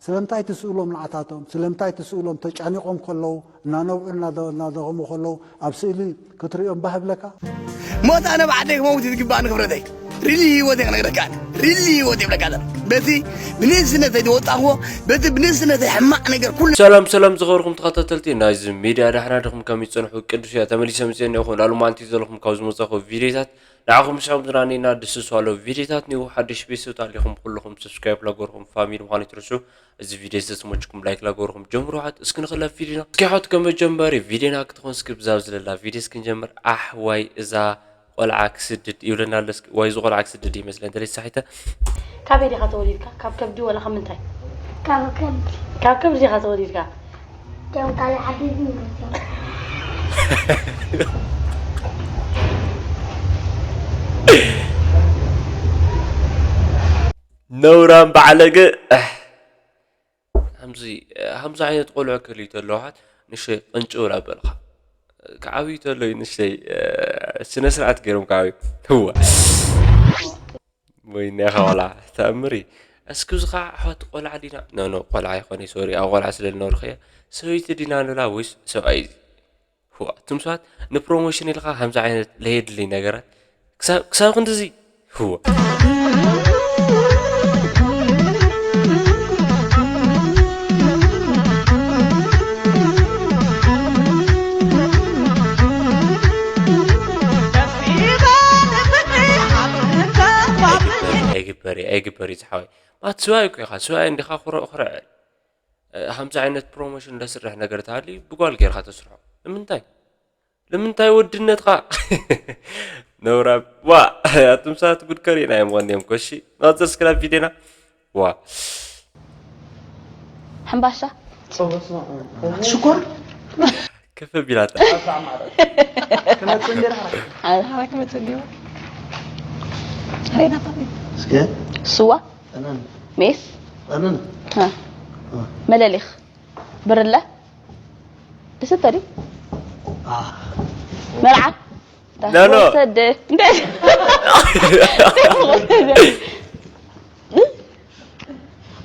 ስለምንታይ ትስእሎም ንዓታቶም? ስለምንታይ ትስእሎም? ተጨኒቖም ከለዉ፣ እናነብዑ እናደ-፣ እናደኸሙ ከለዉ ኣብ ስእሊ ክትርእዮም ባህ ብለካ? ሞት ኣነ ብዓደይ ክመውት እዩ ዝግባእ ንክብረተይ። ሪሊ ህይወት እየ ክነግረካ ኣነ። ሪሊ ህይወት እየ ብለካ ኣነ። በቲ ብንእስነተይ ዝወጣኽዎ፣ በቲ ብንእስነተይ ሕማቕ ነገር ኩሉ ሰላም ሰላም ዝኸበርኩም ተኸታተልቲ ናይዚ ሚድያ ዳሕና ድኹም ከመይ ትጸንሑ ቅዱስ እያ ተመሊሰ ምጽእ እኒኹ ላሉ ማንቲ ዘለኹም ካብ ዝመጻኹ ቪዲዮታት ንዓኹም ስዕም ዝራኒና ድስስ ኣሎ ቪዲዮታት ኒው ሓድሽ ቤተሰብ ታሊኹም ኩልኹም ሰብስክራይብ ላገርኩም ፋሚሊ ምዃኑ ይትርሱ እዚ ቪድዮ ዝተስሞችኩም ላይክ ላገበርኩም ጀምሩ ሓት እስኪ ንኽለፍ ቪድዮና እስኪ ሓት ከም መጀመሪ ቪድዮና ክትኾን እስኪ ብዛብ ዝለላ ቪድዮ እስኪ ንጀምር ኣሕ ዋይ እዛ ቆልዓ ክስድድ ይብለና ኣሎ እስኪ ዋይ እዚ ቆልዓ ክስድድ ይመስለ እንተለይ ሳሒተ ካበይ ዲኻ ተወሊድካ? ካብ ከብዲ ወላ ካብ ምንታይ? ካብ ከብዲ። ካብ ከብዲ ዲኻ ተወሊድካ? ቶም ካልእ ዓዲ ዝመፅኡ። ነውራም ባዕለገ ሃምዚ ሃምዚ ዓይነት ቆልዑ ክህልዩ ተለዉ ሓት ንሸይ ቅንጭው ላበልኻ ክዓብዩ ተለዩ ንሸይ ስነ ስርዓት ገይሮም ክዓብዩ ህወ ወይ ናይ ቆልዓ ተኣምር እዩ እስኪ እዚ ከዓ ኣሕዋት ቆልዓ ዲና ኖ ኖ ቆልዓ ይኮነ ሶሪ ኣብ ቆልዓ ስለ ዝነበርክዮ ሰበይቲ ዲና ንብላ ወይስ ሰብኣይ እዩ ህዋ እቱም ሰባት ንፕሮሞሽን ኢልካ ከምዚ ዓይነት ለየድልይ ነገራት ክሳብ ክንድዚ ህዋ ኣይግበር እዩ ኣይግበር እዩ ዝሓወይ ማት ስዋይ እኮ ኢኻ ስዋይ እንዲኻ ኩርዕ ኩርዕ ከምዚ ዓይነት ፕሮሞሽን ለስርሕ ነገር ተሃልዩ ብጓል ጌርካ ተስርሖ ንምንታይ ንምንታይ ወድነትኻ ነውራ ዋ ኣቱም ሰባት ጉድ ከሪእና እዮም ቀንዲዮም ኮሺ ናፅር ስክራብ ቪድዮና ዋ ሕምባሻ ሽኮር ከፈ ቢላታ ሓራ ክመፅእ እንዲሁ እስከ ስዋ ጠነን ሜስ ጠነን ሀ። መለሊኽ ብርለ ድስተ ድዩ መርዓ ኖ፣ ኖ። ወሰደ እንደ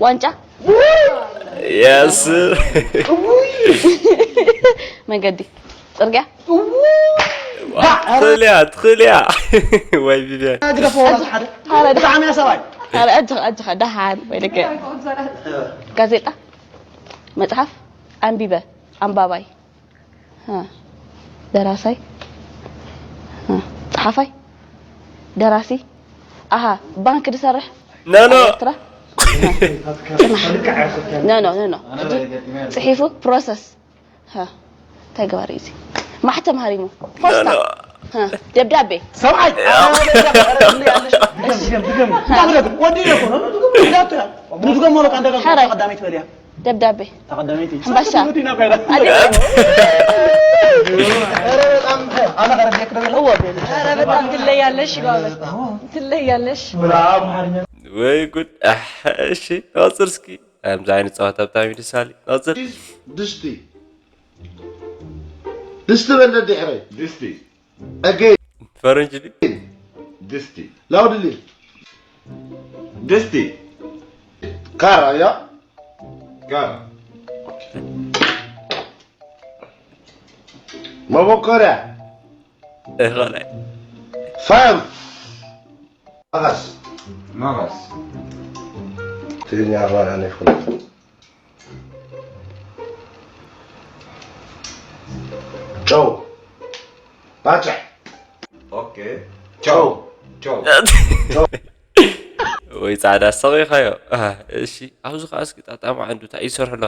ዋንጫ የስ መንገዲ ፅርግያ ትኽእልያ ትኽእልያ ወይ ቢብያ ግደፎ ወላ ሓደ ብጣዕሚ እያ ሰብኣይ ኧረ ኣጆኻ ኣጆኻ ደሓን ወይ ደገ ጋዜጣ መፅሓፍ ኣንቢበ ኣንባባይ ሀ፣ ደራሳይ ሀ፣ ፀሓፋይ ደራሲ ኣሃ ባንክ ዝሰርሕ ኖ ኖ ኣብ ኤርትራ ኖ ኖ ኖ ኖ ጽሒፉ ፕሮሰስ ሀ፣ እንታይ ገባሪ እዚ ማሕተም ሃሪሙ ፖስታ ሀ፣ ደብዳቤ ሰብኣይ ወዲ እኮ ነው ንድገሞ በቃ እንደገና ሓራይ። ቀዳመይቲ በልያ ደብዳቤ ተቐዳመይቲ ሕምባሻ ሙቲና ካይዳ ኣደ ኣነ ከረድየክ ደበለ እዎ ኧረ በጣም ትለያለሽ ይባበል ትለያለሽ ወይ ጉድ ኣሕ፣ እሺ ኣፅር እስኪ ከምዚ ዓይነት ፀዋታ ብጣዕሚ ደስ ኣለ ኣፅር ድስቲ ድስቲ በለ ድሕረይ ድስቲ again ፈረንጅ ድዩ ድስቲ loudly ድስቲ ካራ ያ ጋራ መበኮርያ ይኸላይ fire መቐስ መቐስ ትግርኛ ኣባና ይፍለጥ ጨው ባጭሕ ኦኬ ቻው ቻው ወይ ፃዕዳ ሰቂኻዮ ኣህ፣ እሺ ኣብዚ ከዓ እስኪ ጣጣማ ዓንዱ እንታይ ይሰርሑ ኣሎ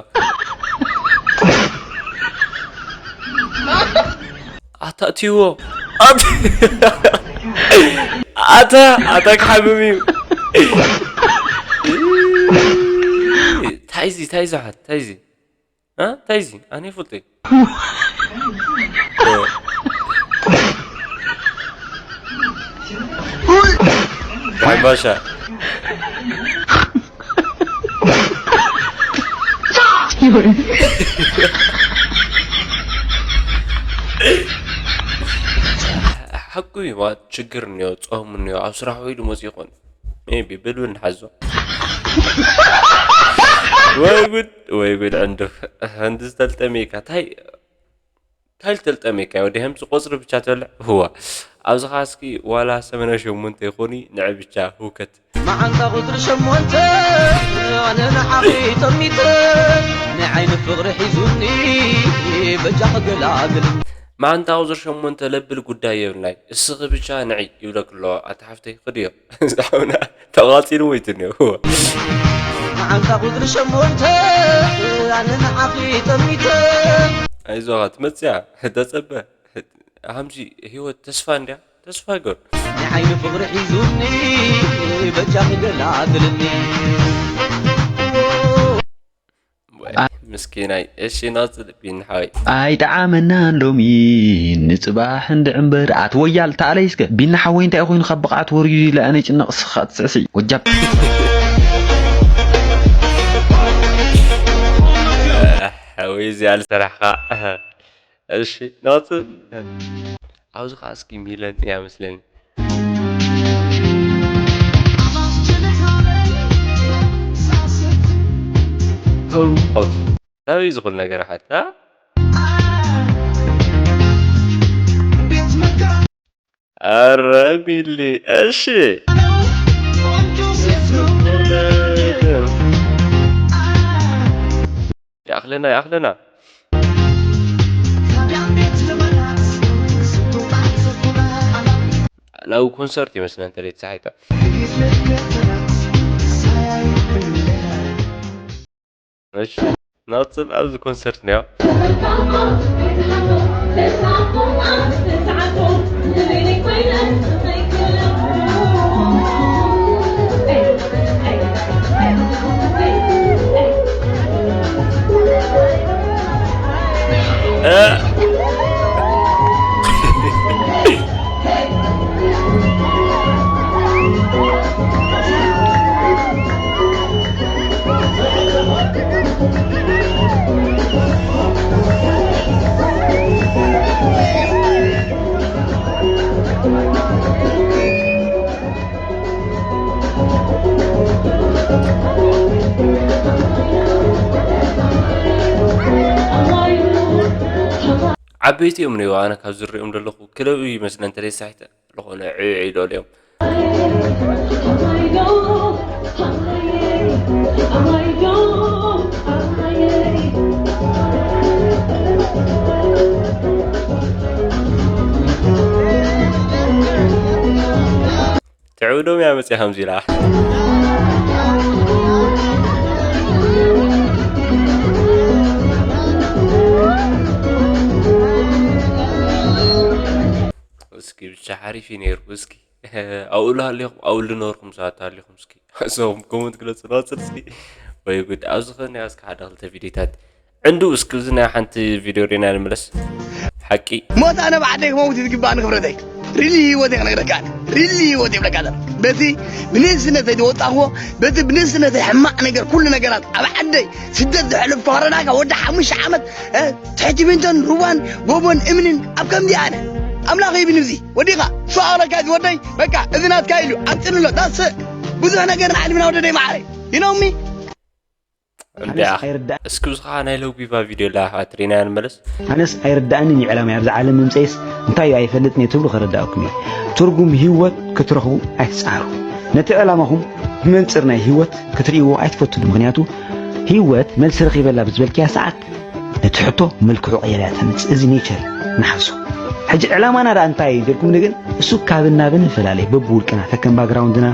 ኣታ እትይዎ ኣታ ኣታ ክሓምም እዩ ታይዚ ታይዚ ሓት ታይዚ እ? እንታይ እዚ? ኣነ ይፈልጦ እዩ። ሓምባሻ። ሓቁ እዩ ማለት ችግር እኒኦ ፆም እኒኦ ኣብ ስራሕ ውዒሉ መፅኡ ይኾን ሜቢ ብልብል ንሓዞ ወይ ጉድ፣ ወይ ጉድ። ዕንዱፍ፣ ዕንዱፍ ዝተልጠመካ። ታይ፣ ታይ ዝተልጠመካ? ወዲ፣ ከምዚ ቁጽሪ ብቻ ትበልዕ? ህዋ። ኣብዚ ኸዓ እስኪ ዋላ ሰማንያ ሸሞንተ ይኹን፣ ንዒ ብቻ ህውከት። መዓንጣ ቁጽሪ ሸሞንተ፣ ኣነ ንዓኺ ጠሚተ፣ ንዓይ ንፍቕሪ ሒዙኒ፣ በጃኺ ገላግልኒ። መዓንጣ ቁጽሪ ሸሞንተ ለብል ጉዳይ የብልናይ፣ እስኺ ብቻ ንዒ ይብለኪ ኣሎ። ኣታ ሓፍተይ፣ ክድዮ። ሓውና ተቓጺሉ ሞይቱ እኒኦ። መዓንጣ ቁጽሪ ሸሞንተ፣ ኣነ ንዓኺ ጠሚተ። ኣይዞኻ፣ ትመጽእ እያ፣ ተጸበ። ሃምዚ ህይወት ተስፋ እንድያ፣ ተስፋ ግበር። ንዓይኒ ፍቕሪ ሒዙኒ፣ በጃኺ ገላግልኒ። ወይ፣ ምስኪናይ። እሺ፣ ናጽል ቢን ሓወይ። ኣይጠዓመናን ሎሚ፣ ንጽባሕ እንድዒ እምበር። ኣቲ ወያል፣ ተኣለይ እስከ። ቢና ሓወይ እንታይ ኮይኑ ካብ ብቕዓት ወርዩ ኢለ ኣነ ጭነቕ ስኻ ትስዕስዒ። ጎጃም። ሓወይ፣ እዚኣ ዝሰራሕኻ። እሺ፣ ናጽል። ኣብዚ ኸዓ እስኪ ሚለን እያ መስለኒ። ናበይ ዝኹል ነገር ሓታ? ኣረ ሚሊ፣ እሺ። ይኣኽለና፣ ይኣኽለና። ናብ ኮንሰርት ይመስለና እንተ ደይ ተሳሒታ። እሺ፣ ናጽል ኣብዚ ኮንሰርት ነያ። ዓበይቲ እዮም ነይሩ። ኣነ ካብ ዝሪኦም ዘለኹ ክለብ እዩ ይመስለን ተደሳሒተ ዝኾነ ዕዕ ኢሎም እዮም። ትዕብዶም እያ መፅያ ከምዚ ኢላ። እስኪ ብቻ ሓሪፍ እዩ ነይሩ። እስኪ ኣብኡ ሃሊኹም፣ ኣብኡ ዝነበርኩም ሰባት ሃሊኹም እስኪ እዞም ኮመንት ግለፁ። ናፅል እስኪ ወይ ጉድ። ኣብዚ ኸ ናይ እስኪ ሓደ ክልተ ቪዲዮታት ዕንዱ እስኪ እዚ ናይ ሓንቲ ቪድዮ ሪና ንምለስ። ሓቂ ሞት ኣነ ብዓደይ ክመውት እዩ ዝግባእ ንክብረተይ። ሪሊ ህይወት እየ ክነግረካ ኣነ። ሪሊ ህይወት እየ ብለካ ኣነ። በቲ ብንእስነተይ ዝወጣኽዎ፣ በቲ ብንእስነተይ ሕማቕ ነገር፣ ኩሉ ነገራት ኣብ ዓደይ ስደት ዘሕለፍኩ፣ ክረዳካ ወዲ ሓሙሽተ ዓመት፣ እ፣ ትሕቲ ሚንቶን ሩባን ጎቦን እምንን ኣብ ከምዚ ኣነ። ኣምላኽ ይብን እዚ ወዲኻ፣ ሰኣረካ እዚ ወደይ፣ በቃ፣ እዚ ናትካ ኢሉ፣ ኣብ ጽልሎ፣ ዳስ ብዙሕ ነገር ንዓለምና ወደደይ መዓረይ። You know me? እንድያ። ኣነስ ኣይርዳእ- እስኪ ብዝኻ ናይ ለዊባ ቪድዮ ላ ኣሕዋት ሪና ንመለስ። ኣነስ ኣይርዳእንን እዩ ዕላማ ኣብዚ ዓለም ምምፀይስ እንታይ እዩ ኣይፈልጥን እየ ትብሉ ከረዳእኩም እየ። ትርጉም ህይወት ክትረኽቡ ኣይትፅዓሩ። ነቲ ዕላማኹም ብመንፅር ናይ ህይወት ክትርእይዎ ኣይትፈትኑ። ምኽንያቱ ህይወት መልሲ ረኺበላ ብዝበልክያ ሰዓት ነቲ ሕቶ መልክዑ ቀይራ እያ ተምፅእ። እዚ ኔቸር ንሓዞ። ሕጂ ዕላማና ደኣ እንታይ እዩ ኢልኩም ግን እሱ ካብን ናብን ይፈላለ። በብውልቅና ከከም ባክግራውንድና፣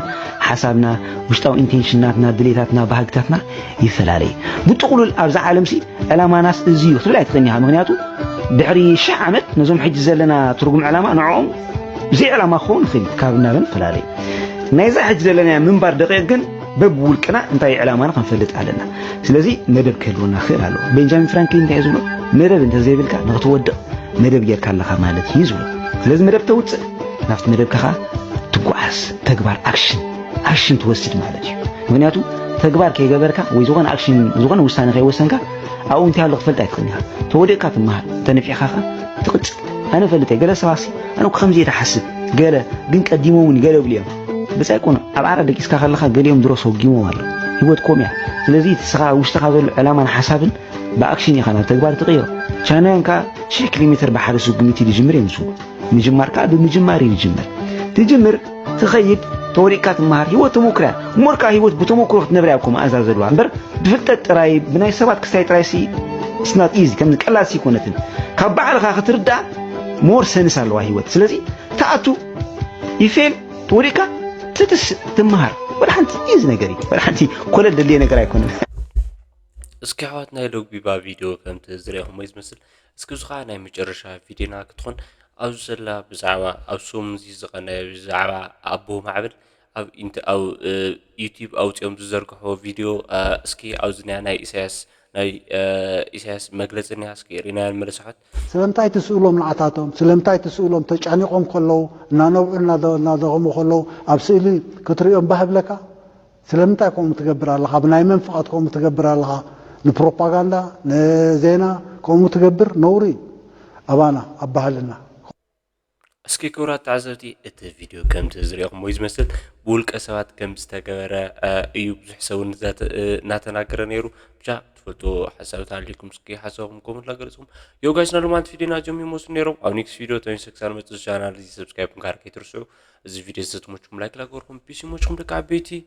ሓሳብና፣ ውሽጣዊ ኢንቴንሽናትና፣ ድሌታትና፣ ባህግታትና ይፈላለ። ብጥቕሉል ኣብዛ ዓለምሲ ዕላማናስ እዚ እዩ ክትብል ኣይትኽእልን ኢኻ። ምኽንያቱ ድሕሪ ሽሕ ዓመት ነዞም ሕጂ ዘለና ትርጉም ዕላማ ንዕኦም ብዘይ ዕላማ ክኸውን ይኽእል እዩ። ካብን ናብን ይፈላለ። ናይዛ ሕጂ ዘለናያ ምንባር ደቂቕ ግን በብውልቅና እንታይ እዩ ዕላማና ክንፈልጥ ኣለና። ስለዚ መደብ ክህልወና ክኽእል ኣለዎ። ቤንጃሚን ፍራንክሊን እንታይ እዩ ዝብሎ? መደብ እንተዘይብልካ ንኽትወድቕ መደብ ጌርካ ኣለኻ ማለት እዩ ዝብሎ። ስለዚ መደብ ተውፅእ፣ ናብቲ መደብካ ኸዓ ትጓዓዝ። ተግባር፣ ኣክሽን፣ ኣክሽን ትወስድ ማለት እዩ። ምኽንያቱ ተግባር ከይገበርካ ወይ ዝኾነ ኣክሽን፣ ዝኾነ ውሳነ ከይወሰንካ ኣብኡ እንታይ ኣሎ ክትፈልጥ ኣይትኽእልን ኢኻ። ተወዲቕካ ትመሃር፣ እንተነፊዕካ ኸዓ ትቕፅል። ኣነ ፈልጠ፣ ገለ ሰባትሲ ኣነ እኮ ከምዚ እየ ዝሓስብ፣ ገለ ግን ቀዲሞምኒ ገለ ይብሉ እዮም። ብጻይ ኮነ ኣብ ዓራት ደቂስካ ከለኻ ገሊኦም ድሮ ሰጒሞም ኣለዉ። ህይወት ኮም እያ። ስለዚ እቲ ስኻ ውሽጥኻ ዘሎ ዕላማን ሓሳብን ብኣክሽን ኢኻ ናብ ተግባር ትቕይሮ። ቻይናውያን ከኣ ሽሕ ኪሎ ሜትር ብሓደ ስጉሚት እዩ ዝጅምር እዮም ዝብሉ። ምጅማር ከኣ ብምጅማር እዩ ዝጅመር። ትጅምር፣ ትኸይድ፣ ተወዲቅካ ትመሃር። ህይወት ተሞክሮ እያ። እሞ ከኣ ህይወት ብተሞክሮ ክትነብር እያ እኮ መኣዛ ዘለዋ እምበር ብፍልጠት ጥራይ ብናይ ሰባት ክስታይ ጥራይ ሲ it's not easy፣ ከምዚ ቀላል ሲ ኣይኮነትን። ካብ ባዕልኻ ክትርዳእ more sense ኣለዋ ህይወት። ስለዚ ትኣቱ፣ ይፌል፣ ተወዲቅካ ትትስ ትመሃር። ወላ ሓንቲ ኢዚ ነገር እዩ። ወላ ሓንቲ ኮለል ደልየ ነገር ኣይኮነን። እስኪ ኣሕዋት ናይ ሎግቢባ ቪድዮ ከምቲ ዝረኹሞ እዩ ዝመስል። እስኪ እዚ ከዓ ናይ መጨረሻ ቪድዮና ክትኾን ኣብዚ ዘላ ብዛዕባ ኣብ ሰሙን እዚ ዝቐነየ ብዛዕባ ኣቦ ማዕበል ኣብ ኢንተ- ኣብ እ፣ ዩቲዩብ ኣውፂኦም ዝዘርግሕዎ ቪድዮ እ፣ እስኪ ኣብዚ ናይ ናይ ኢሳያስ ናይ እ፣ ኢሳያስ መግለፂ እኒሃ እስኪ ርኢናዮ ንመለስ ኣሕዋት። ስለምንታይ ትስእሎም ንዓታቶም? ስለምንታይ ትስእሎም? ተጨኒቖም ከለዉ፣ እናነብዑ እናደ- እናደኸሙ ከለዉ ኣብ ስእሊ ክትርእዮም ባህ ብለካ? ስለምንታይ ከምኡ ትገብር ኣለኻ? ብናይ መን ፍቓድ ከምኡ ትገብር ኣለኻ? ንፕሮፓጋንዳ ንዜና ከምኡ ትገብር ነውሪ እዩ ኣባና ኣብ ባህልና። እስኪ ክቡራት ተዓዘብቲ እቲ ቪድዮ ከምቲ ዝሪኦኹሞ እዩ ዝመስል ብውልቀ ሰባት ከም ዝተገበረ እ፣ እዩ ብዙሕ ሰብ እውን እናተ- እ፣ እናተናገረ ነይሩ። ብቻ ትፈልጡ ሓሳብ ተሃሊኩም እስኪ ሓሳብኩም ኮመንት ላገለፅኩም። ዮ ጋይስ፣ ናይ ሎማዓንቲ ቪድዮና እዚኦም ይመስሉ ነይሮም። ኣብ ኔክስት ቪድዮ ተመልሰ ክሳብ ንመፅእ ቻናል እዚ ሰብስክራይብ ምግባር ከይትርስዑ። እዚ ቪድዮ ዝተመችኩም ላይክ ላገርኩም፣ ፒስ ይመችኩም ደቂ ዓበይቲ።